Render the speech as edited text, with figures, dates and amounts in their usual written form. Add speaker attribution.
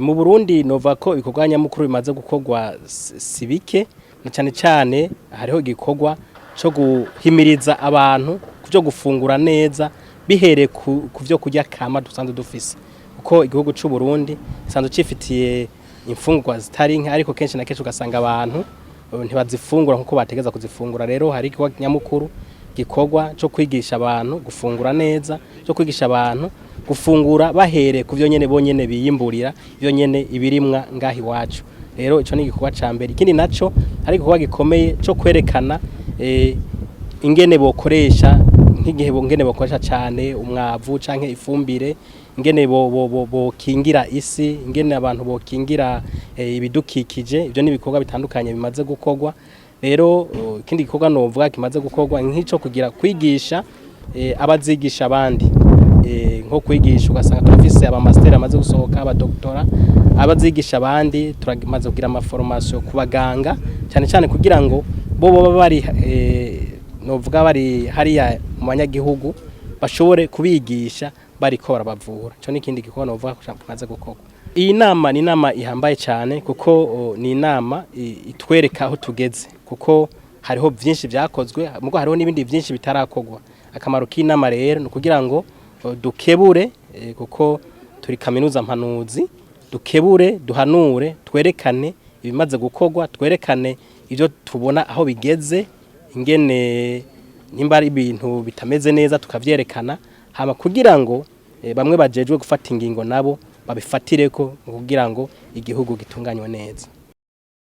Speaker 1: Mu Burundi nova ko ibikorwa nyamukuru bimaze gukorwa si bike, na cane cane hariho igikorwa co guhimiriza abantu kuvyo gufungura neza bihereye ku vyo kurya kama dusanzwe dufise, kuko igihugu c'u Burundi gisanzwe cifitiye imfungurwa zitari nke, ariko kenshi na kenshi ugasanga abantu ntibazifungura nkuko bategeza kuzifungura. Rero hari igikorwa nyamukuru gikorwa co kwigisha abantu gufungura neza, co kwigisha abantu gufungura bahereye ku vyo nyene bonyene biyimburira, ivyo nyene ibirimwa ngaha iwacu. Rero ico ni igikorwa ca mbere. Ikindi naco, hari igikorwa gikomeye co kwerekana ingene bokoresha, nk'igihe ingene bokoresha cane umwavu canke ifumbire, ingene bokingira isi, ingene abantu bokingira ibidukikije. Ivyo ni ibikorwa bitandukanye bimaze gukorwa. Rero ikindi gikorwa novuga kimaze gukorwa nk'ico kugira kwigisha abazigisha abandi, nko kwigisha ugasanga turafise aba master amaze gusohoka, aba doctorat, abazigisha abandi. Turamaze kugira ama formation ku baganga cyane cyane, kugira ngo bo baba bari novuga bari hariya mu banyagihugu, bashobore kubigisha bariko barabavura. Ico ni ikindi gikorwa novuga ko kimaze gukorwa. Iyi nama ni inama ihambaye cyane, kuko ni inama itwereka aho tugeze, kuko hariho byinshi byakozwe, mugo hariho n'ibindi byinshi bitarakorwa. Akamaro k'inama rero ni ukugira ngo dukebure, kuko turi kaminuza mpanuzi, dukebure, duhanure, twerekane ibimaze gukorwa, twerekane ibyo tubona aho bigeze, ingene nimba ari ibintu bitameze neza tukavyerekana, hama kugira ngo bamwe bajejwe gufata ingingo nabo babifatireko kugira ngo igihugu gitunganywe neza.